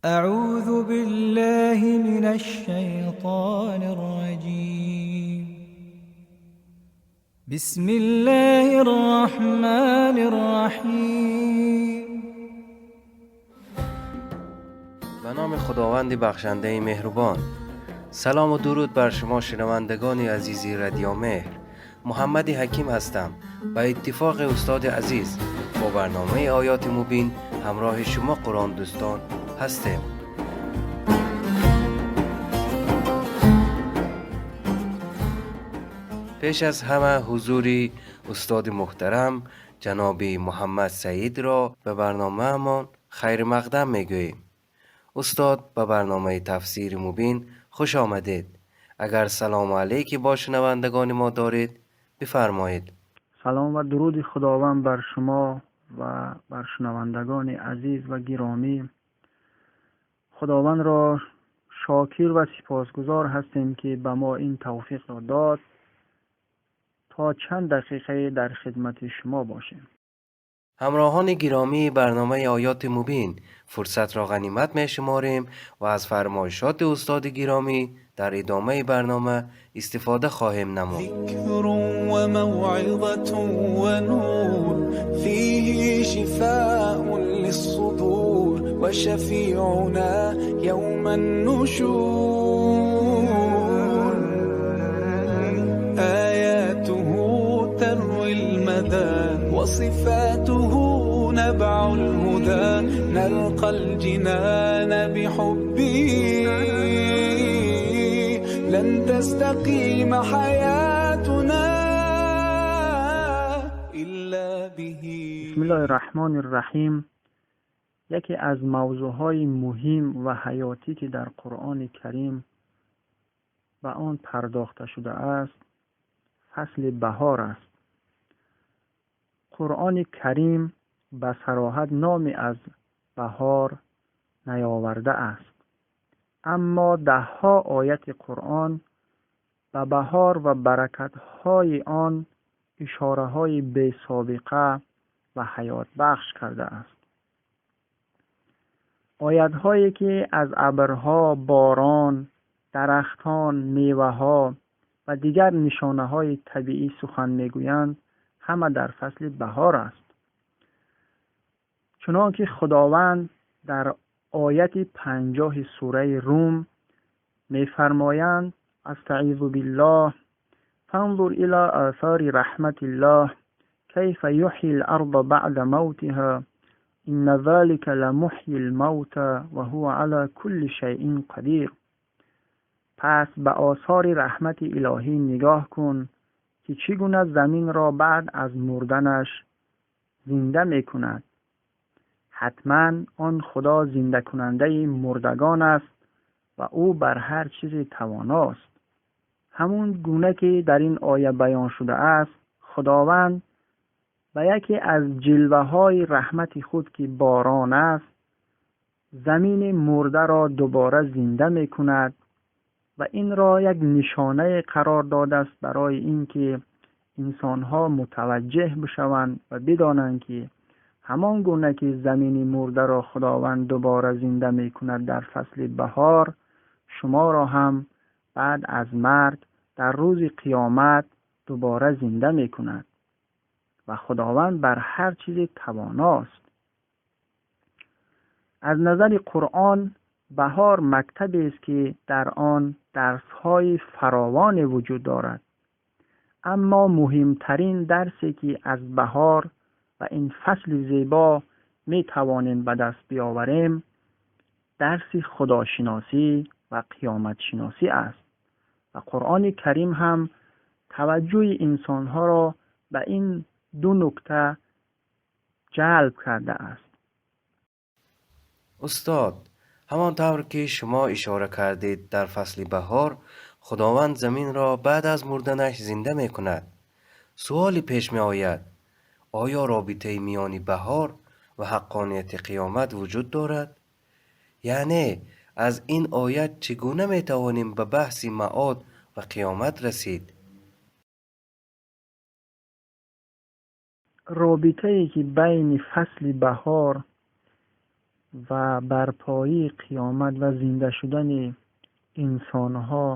أعوذ بالله من الشيطان الرجيم. بسم الله الرحمن الرحيم. به نام خداوند بخشنده مهربان. سلام و درود بر شما شنوندگان عزیزی رادیو مهر. محمد حکیم هستم. به اتفاق استاد عزیز با برنامه آیات مبین همراه شما قرآن دوستان هستیم. پیش از همه حضور استاد محترم جناب محمد سعید را به برنامه مان خیر مقدم میگوییم. استاد، به برنامه تفسیر مبین خوش آمدید. اگر سلام علیکی با شنوندگان ما دارید، بفرمایید. سلام و درود خداوند بر شما و بر شنوندگان عزیز و گرامی. خداوند را شاکر و سپاسگزار هستیم که به ما این توفیق را داد تا چند دقیقه در خدمت شما باشیم. همراهان گرامی برنامه آیات مبین، فرصت را غنیمت می شماریم و از فرمایشات استاد گرامی در ادامه برنامه استفاده خواهیم نمود. ذكر وموعظة ونور، فيه شفاء للصدور وشفيعنا يوم النشور. آياته تروي المدى وصفاته نبع الهدى، نلقى الجنان بحبه، لن تستقيم حياتنا إلا به. بسم الله الرحمن الرحیم. یکی از موضوعهای مهم و حیاتی که در قرآن کریم به آن پرداخته شده است، فصل بهار است. قرآن کریم به صراحت نامی از بهار نیاورده است، اما دهها آیت قرآن به بهار و برکت‌های آن اشاره‌های بی سابقه و حیات بخش کرده است. آیت‌هایی که از ابرها، باران، درختان، میوه‌ها و دیگر نشانه‌های طبیعی سخن می‌گویند، همه در فصل بهار است. چنانکه خداوند در آیت 50 سوره روم می‌فرمایند: استعیذ بالله، فانظر الی آثار رحمت الله کیف یحیی الارض بعد موتها ان ذلک لمحیی الموتی و هو علی کل شیء قدیر. پس به آثار رحمت الهی نگاه کن که چگونه زمین را بعد از مردنش زنده می‌کند. حتما آن خدا زنده کننده مردگان است و او بر هر چیزی تواناست. همون گونه که در این آیه بیان شده است، خداوند به یکی از جلوه های رحمت خود که باران است، زمین مرده را دوباره زنده می کند و این را یک نشانه قرار داده است برای اینکه انسانها متوجه بشوند و بدانند که همان گونه که زمین مرده را خداوند دوباره زنده می کند در فصل بهار، شما را هم بعد از مرگ در روز قیامت دوباره زنده می کند و خداوند بر هر چیز تواناست. از نظر قرآن بهار مکتبی است که در آن درس‌های فراوان وجود دارد، اما مهمترین درسی که از بهار و این فصل زیبا می توانیم به دست بیاوریم، درس خداشناسی و قیامت شناسی است و قرآن کریم هم توجه انسانها را به این دو نکته جلب کرده است. استاد، همانطور که شما اشاره کردید، در فصل بهار خداوند زمین را بعد از مردنش زنده می کند. سوالی پیش می آید: آیا رابطه میان بهار و حقانیت قیامت وجود دارد؟ یعنی از این آیت چگونه می توانیم به بحث معاد و قیامت رسید؟ رابطه‌ای که بین فصل بهار ва барпоии қиёмат ва зинда шудани инсонҳо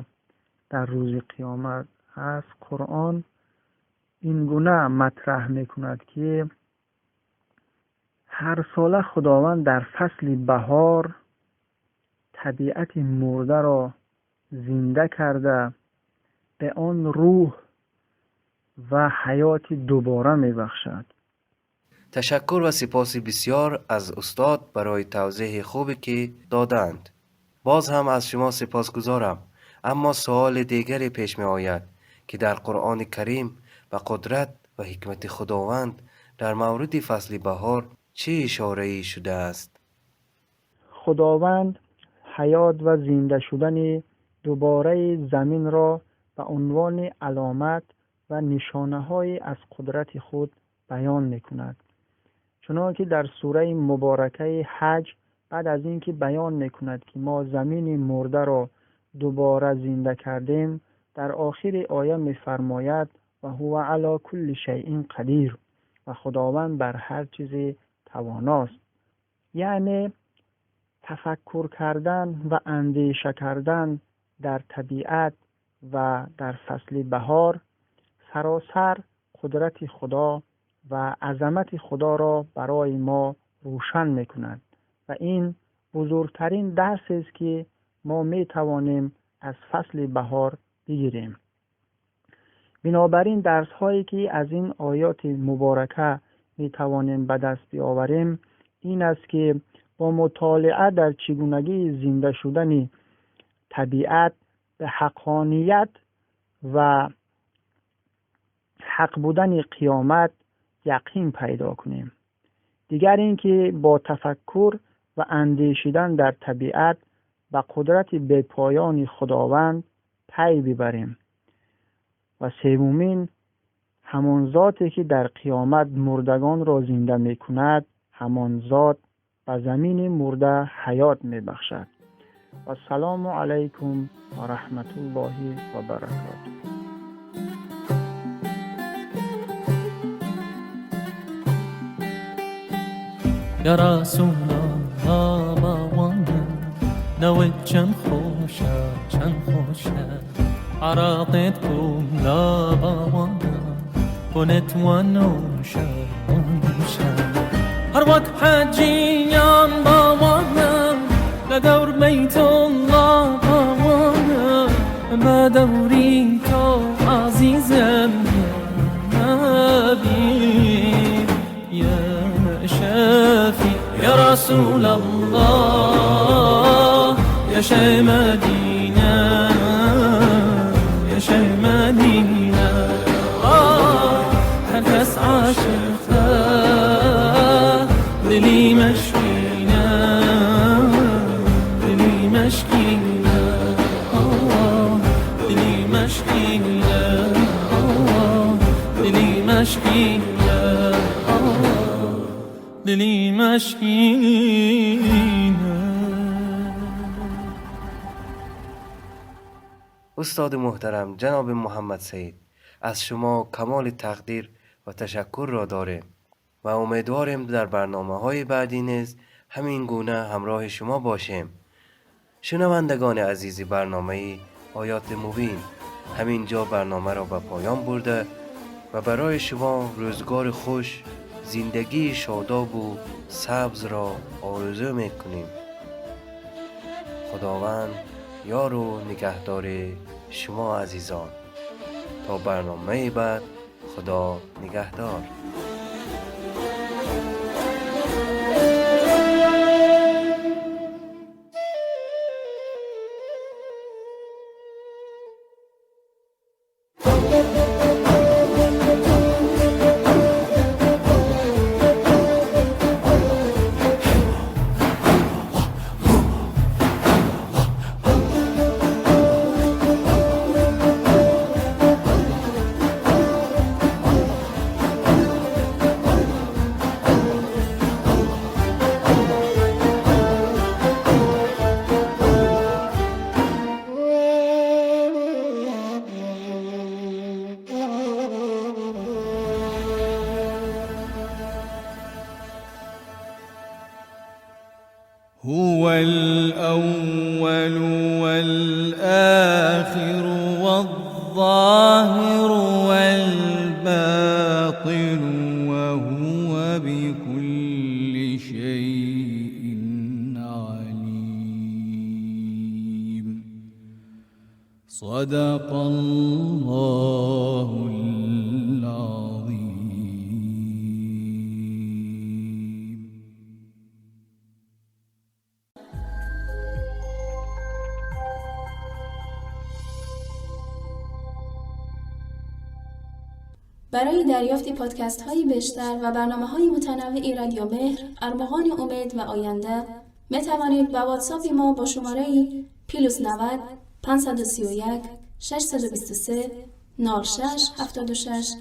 дар рӯзи қиёмат аст, Қуръон ин гуна матраҳ мекунад, ки ҳар сола Худованд дар фасли баҳор табиати мурдаро зинда карда ба он рӯҳ ва ҳаёти дубора мебахшад. Ташаккур ва сипоси бисёр аз устод барои тавзеҳи хубе ки доданд. Боз ҳам аз шумо сипосгузорам. Аммо суоли дигаре пеш меояд, ки дар Қуръони Карим ба қудрат ва ҳикмати Худованд дар мавриди фасли баҳор чӣ ишорае шудааст? Худованд ҳаёт ва зинда шудани дубораи заминро ба унвони аломат ва нишонаҳое аз қудрати худ баён мекунад. Чунон ки дар сураи муборакаи Ҳаҷ баъд аз ин ки баён мекунад, ки мо замини мурдаро дубора зинда кардем, дар охири оя мефармояд: ва ҳува ала кулли шайъин қадир, ва Худованд бар ҳар чизе тавоност. Яъне тафаккур кардан ва андеша кардан дар табиат ва дар фасли баҳор саросар қудрати Худо ва азамати Худоро барои мо рӯшан мекунад ва ин бузургтарин дарсест, ки мо метавонем аз фасли баҳор бигирем. Бинобар ин дарсҳое ки аз ин оёти муборака метавонем ба даст биёварем ин аст, ки бо мутолиа дар чигунагии зинда шудани табиат ба ҳаққоният ва ҳақ будани қиёмат яқин пайдо кунем. Дигар ин ки бо тафаккур ва андешидан дар табиат ба қудрати бепоёни Худованд пай бибарем. Ва севумин, ҳамон зоте ки дар қиёмат мурдагонро зинда мекунад, ҳамон зот ба замини мурда ҳаёт мебахшад. Вассалому алайкум ва раҳматуллоҳи ва баракотуҳ. یا رسول الله باوانا نوید چند خوشه چند خوشه عراقتكم لا باوانا كنت ونوشة ونوشة هر وقت حجيان باوانا لدور بيت الله باوانا ما دوري تو عزيزم يا نبي يا شافي يا رسول الله يا شيخ مدينة يا شيخ مدينة هر کس عاشقه دلی مشکینه دلی مشکینه دلی مشکینه دلی مشکینه دلی مشکینه. Устоди муҳтарам ҷаноби Муҳаммад Саид, аз шумо камоли тақдир ва ташаккурро дорем ва умедворем дар барномаҳои баъдӣ низ ҳамин гуна ҳамроҳи шумо бошем. Шунавандагони азизи барномаи Оёти Мубин, ҳамин ҷо барномаро ба поён бурда ва барои шумо рӯзгори хуш, зиндагии шодобу сабзро орзу мекунем. Худованд ёру нигаҳдори шумо азизон. То барномаи баъд, Худо нигаҳдор. هو الأول والآخر والظاهر والباطن وهو بكل شيء عليم. صدق الله العظيم. برای دریافت پادکست های بیشتر و برنامه های متنوع رادیو مهر، ارمغان امید و آینده می توانید با واتساپ ما با شماره plus 90 531 623 06 76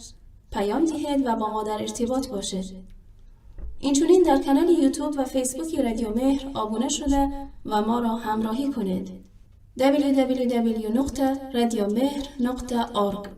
پیام دهید و با ما در ارتباط باشید. اینچنین در کانال یوتیوب و فیسبوک رادیو مهر آبونه شده و ما را همراهی کنید. www.radiomehr.org.